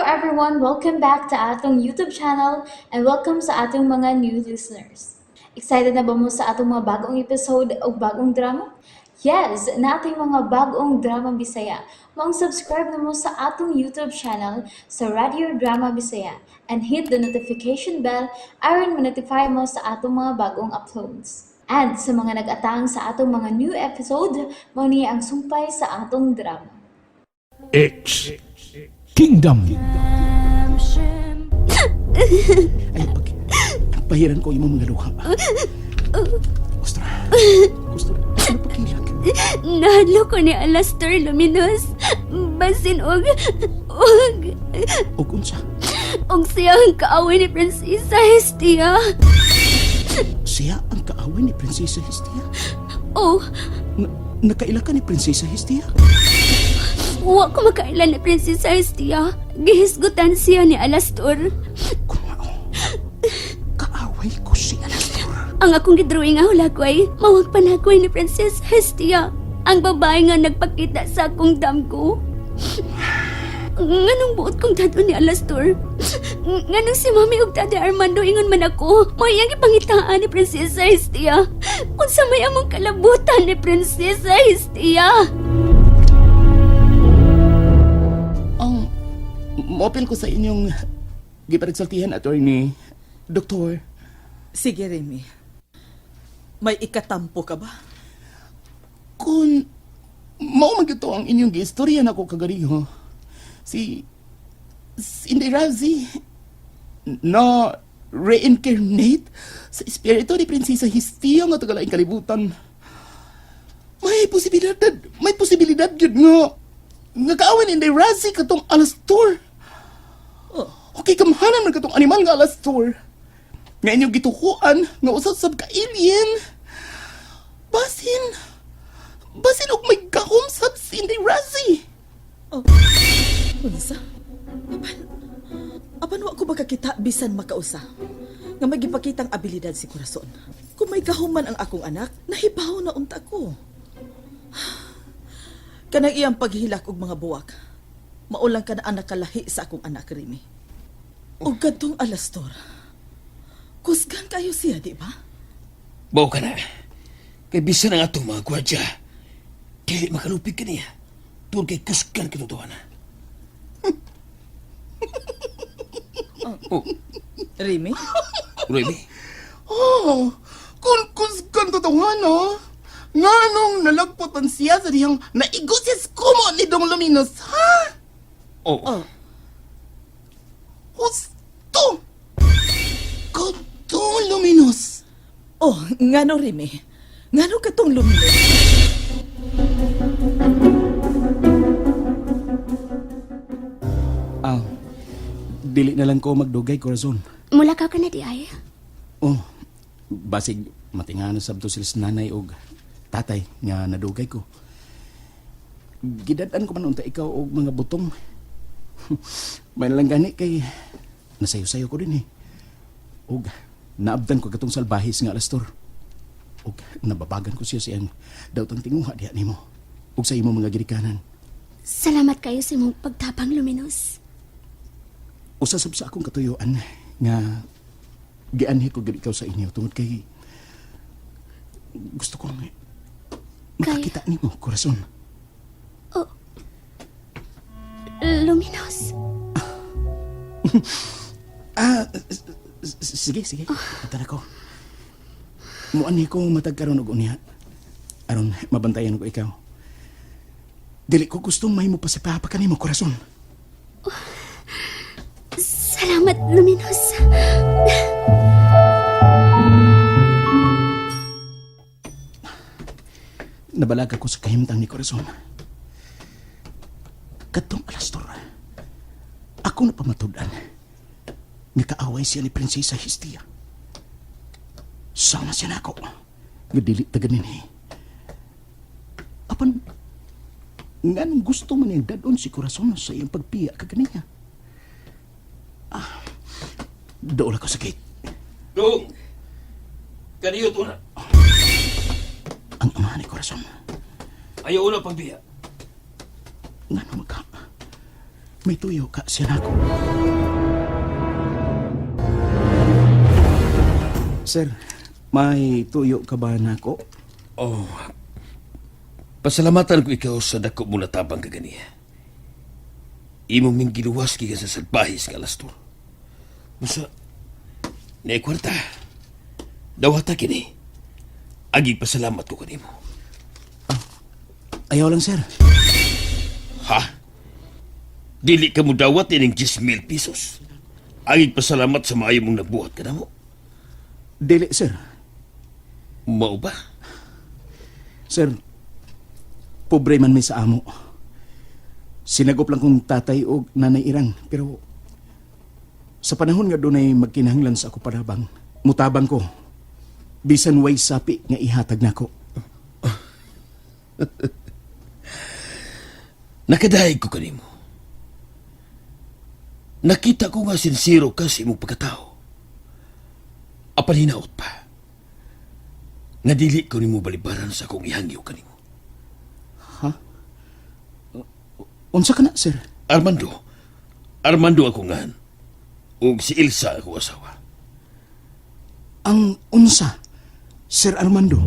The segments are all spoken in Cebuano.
everyone! Welcome back to atong YouTube channel and welcome sa atong mga new listeners. Excited na ba mo sa atong mga bagong episode o bagong drama? Yes, nating mga bagong drama Bisaya. Maong subscribe na mo sa atong YouTube channel sa Radio Drama Bisaya and hit the notification bell aron ma-notify mo sa atong mga bagong uploads. And sa mga nag-atang sa atong mga new episode, mao ni ang sumpay sa atong drama. X Kingdom. Ay, pag pahiran ko imong mga luha. Ostra. Gusto, gusto na pagkilak. Nahadlo ko ni Alastair Luminos. Basin og Og unsa? Og siya ang kaaway ni Prinsesa Hestia. Siya ang kaaway ni Prinsesa Hestia. Oh, Na, nakaila ka ni Prinsesa Hestia? Wa ko makaila ni Prinsesa Hestia. Gihisgutan siya ni Alastor. Kung mao, kaaway ko si Alastor. Ang akong gidrawing nga hulagway, mawag panagway ni Princess Hestia. Ang babae nga nagpakita sa akong damgo. Nganong buot kong dadon ni Alastor? Nganong si Mami ug Daddy Armando ingon man ako, mo iyang ipangitaan ni Prinsesa Hestia. Unsa may among kalabutan ni Prinsesa Hestia? Ang mopil ko sa inyong giparagsaltihan, attorney, doktor. Sige, Remy. May ikatampo ka ba? Kung mao man gyud to ang inyong giistorya nako kagariho. Si Inday Razi na reincarnate sa espiritu ni Prinsesa Hestia nga tagalaing kalibutan. May posibilidad gyud nga kaaway ni Inday Razi katong Alastor. Oh. Okay, kamhanan man katong animal nga Alastor. Nga inyong gitukuan nga usab sab ka alien. Basin og may gahom sab si Inday Razi. Unsa? Apan wa ko makakita bisan makausa nga may gipakitang abilidad si Corazon. Kung may kahuman ang akong anak, nahibaw na unta ko. Kanang iyang paghilak og mga buwak. Maulang ka na anak kalahi sa akong anak, Remy. Og kadtong Alastor. Kusgan kayo siya, di ba? Baw ka na. Kay bisan ang atong mga gwardya. Dili makalupig ka niya. Tungod kay kusgan katutuan na. Oh, Remy? Remy. Oh, kung kusgan totohano, nganong nalagpotan siya sa diyang naigo siya sa kumo ni Dong Luminos, ha? Oh, Oh, Husto! Kadtong Luminos! Oh, ngano, Remy? Ngano katong luminos? Ah, dili na lang ko magdugay, Corazon. Mulakaw ka na di ay. Oh, basig matingano sabto sila sa nanay og tatay nga nadugay ko. Gidad-an ko man unta ikaw og mga butong. May lang gani kay nasayo-sayo ko din eh. Og naabdan ko katong salbahis nga Alastor. Og nababagan ko siya siyang daotang tinguha diha nimo. Og sa imo mga girikanan. Salamat kayo sa imong pagtabang, Luminos. Usa sab sa akong katuyuan nga gianhi ko gid ikaw sa inyo tungod kay gusto kong makakita nimo, Corazon. Oh. Luminos. Ah, sige, sige. Tara ko. Muanhi ko matag karon og unya. Aron mabantayan ko ikaw. Dili ko gustong mahimo pa sa papa kanimo, Corazon. Salamat, Luminos. Nabalaga ko sa kahimtang ni Corazon. Katong Alastor, ako na pamatud-an nga kaaway siya ni Prinsesa Hestia. Sama siya nako. Nga dili taga ninhi. Apan, nganong gusto man niyang dadon si Corazon sa iyang pagpiya kaganiya? Ah, dool ako sa gate. Dong. Kaniyo to na. Ang ama ni Corazon. Ayaw na pagbiya. Ngano magka? May tuyo ka siya nako. Sir, may tuyo ka ba nako? Oh, pasalamatan ko ikaw sa dako mo natabang kaganiya. Imo ming giluwas gikan sa salbahis nga alastor. Busa, na kwarta. Dawata kini. Agi pasalamat ko kanimo. Ayaw lang, sir. Ha? Dili ka mo dawat ining 10,000 pesos. Agi pasalamat sa maayo mong nabuhat ka namo. Dili, sir. Mao ba? Sir, pobre man may sa amo. Sinagop lang kong tatay o nanay Irang. Pero sa panahon nga dunay magkinahanglan sa ako parabang, mutabang ko. Bisan way sapi nga ihatag nako. Nakadahig ko kanimo. Nakita ko nga sinsiro ka sa imong pagkatao. Apan hinaot pa. Nga dili ko nimo balibaran sa akong ihangyo kanimo. Unsa ka na, sir? Armando. Armando ako ngan. Ug si Ilsa ako asawa. Ang unsa, Sir Armando.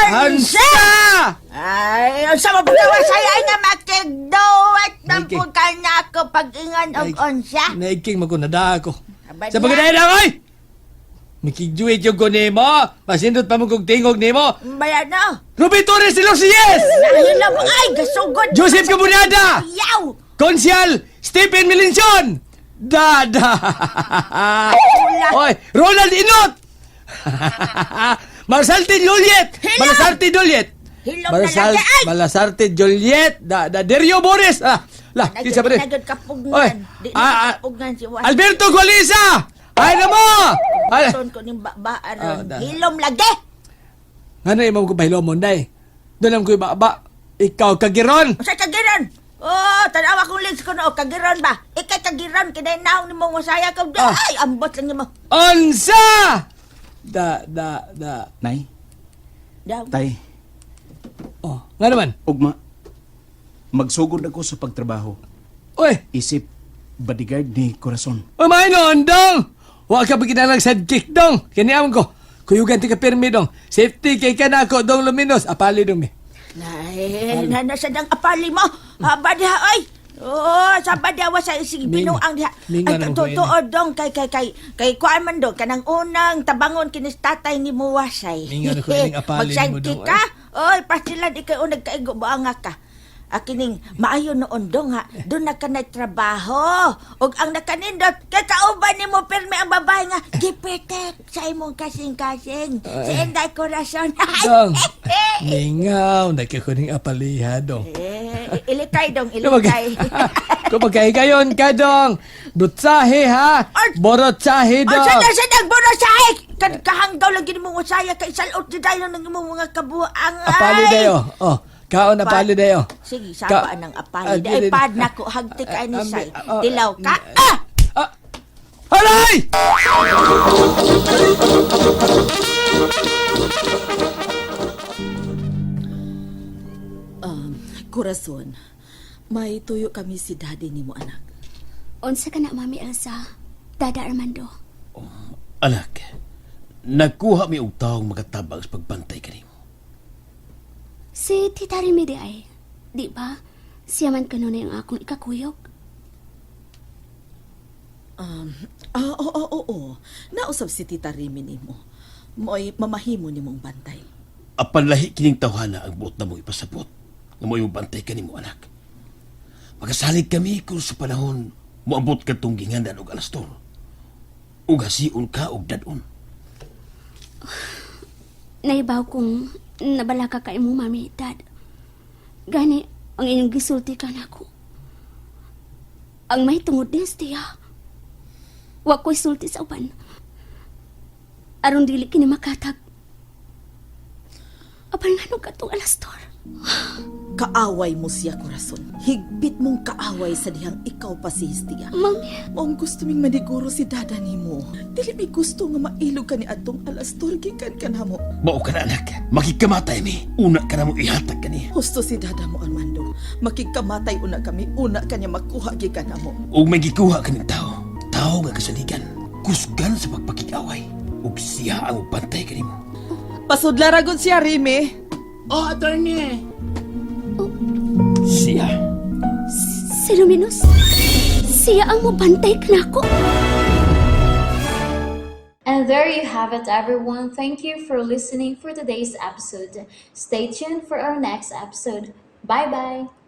Unsa! Ay, unsa mo pagkawa saya ay nga makigduwat ng Naigking. pugkal na ako pag-ingan og unsa. Naiking magunada ako. Aba Sa niya. pagkadayon lang, oy! Mikigduit yung ko nimo. Masindot pa mo kong tingog nimo. Bala no. Ruby Torres de los Reyes! Nahilo mo ay gasugod. Joseph Cabunada! Yaw! Konsyal Stephen Melension! Dada! Oy, Ronald Inot! Marsarte Juliet! Hilom! Malasarte Juliet! Hilom na lagi, ay! Malasarte Juliet! Da, da, Derio Boris! Ah, lah, kinsa pa rin? Nagod kapugnan. Oy, Di na kapugnan si Juan. Alberto Gualisa! Ay na mo! Ay, Ton ko ning baba Ah, aron. da. Hilom lagi. Ngano imo ko bahilomon day? Doon ang ko ibaba. Ikaw kagiron. Unsa kagiron? Oh, tanawa kong legs ko no, kagiron ba? Ikay kagiron kinay naong nimo wasaya ka. Ah. Ay, ambot lang nimo. Unsa! Da da da. Nay, Daw. tay, Oh, nga naman. ugma. Magsugod ako sa pagtrabaho. Uy, Isip bodyguard ni Corazon. uy may noon dong. Wa ka pagkinalang sidekick dong. Kiniamon ko. Kuyugan ti ka pirmi dong. Safety kay ka na ako dong luminos. Apali dong mi. Nay, na sa dang apali mo. Aba diha oy. Oh, sa ba diha wa sa isig Minga. binuang diha. Minga Ay naman ko totoo dong kay kay kay kay kuan man dong kanang unang tabangon kinis tatay ni Muwasay. Minga na ko ining apali nimo Mag-sidekick dong, ka. Oy, pasilan ikay unag kaigo buanga ka. Akining maayo noon dong ha, doon na ka nagtrabaho. Ug ang nakanindot kay kauban nimo pirmi ang babae nga gipitek sa imong kasing-kasing. Si Inday Corazon. Dong. Mingaw, nagkakuning apaliha dong. Eh, ilikay dong, ilikay. Kung magkahigayon ka dong. Dutsahe ha. Ay! Borotsahe Ay, dong. sadang, sadang, bono sahe! Kan kahanggaw lang gini mong usaya, kay salot di tayo ng imong mga kabuang. ay! Apali dayo. Oh, kaon apali dayo. Sige, saba ng apali. Ah, Di ay dili- pad na ko, hagti ka ni Ah, say. ah, Tilaw ka. Ah! Ah! Aray! Corazon, may tuyo kami si daddy nimo anak. Unsa ka na, Mami Elsa? Dada Armando. Anak, nagkuha mi og taong makatabang sa pagbantay kanimo. Si Tita Remy di ay. Di ba? Siya man kanunay ang akong ikakuyog. Ah, oo, oo, oo. Nausab si Tita Remy nimo. Mo'y mamahimo nimong bantay. Apan lahi kining tawhana ang buot na mo ipasabot nga mo bantay kanimo anak. Magasalig kami kung sa panahon moabot kadtong gingandan og alastor. Ug hasion ka og dadon. Naibaw kong nabalaka ka imo, Mami, Dad. Gani, ang inyong gisulti ka nako. Ang may tungod ni Estia. Wa ko'y sulti sa uban. Aron dili kini makatag. Apan ngano katong alastor? Kaaway mo siya, Corazon. Higpit mong kaaway sa dihang ikaw pa si Hestia. Mami, Maong gusto ming maniguro si dada nimo. Dili mi gusto nga mailog ka ni atong Alastor gikan ka namo. Mao ka na, anak. Makikamatay mi. Una ka na mo ihatag kaniya. Husto si dada mo, Armando. Makigkamatay una kami, una ka niya makuha gikan namo. Ug may gikuha kaning tao. Tao nga kasaligan. Kusgan sa pagpakig-away. Ug siya ang bantay kanimo. Pasudla ragon siya, Rime. Oh, attorney! Siya. Si Luminos, siya ang mobantay kanako. And there you have it, everyone. Thank you for listening for today's episode. Stay tuned for our next episode. Bye bye.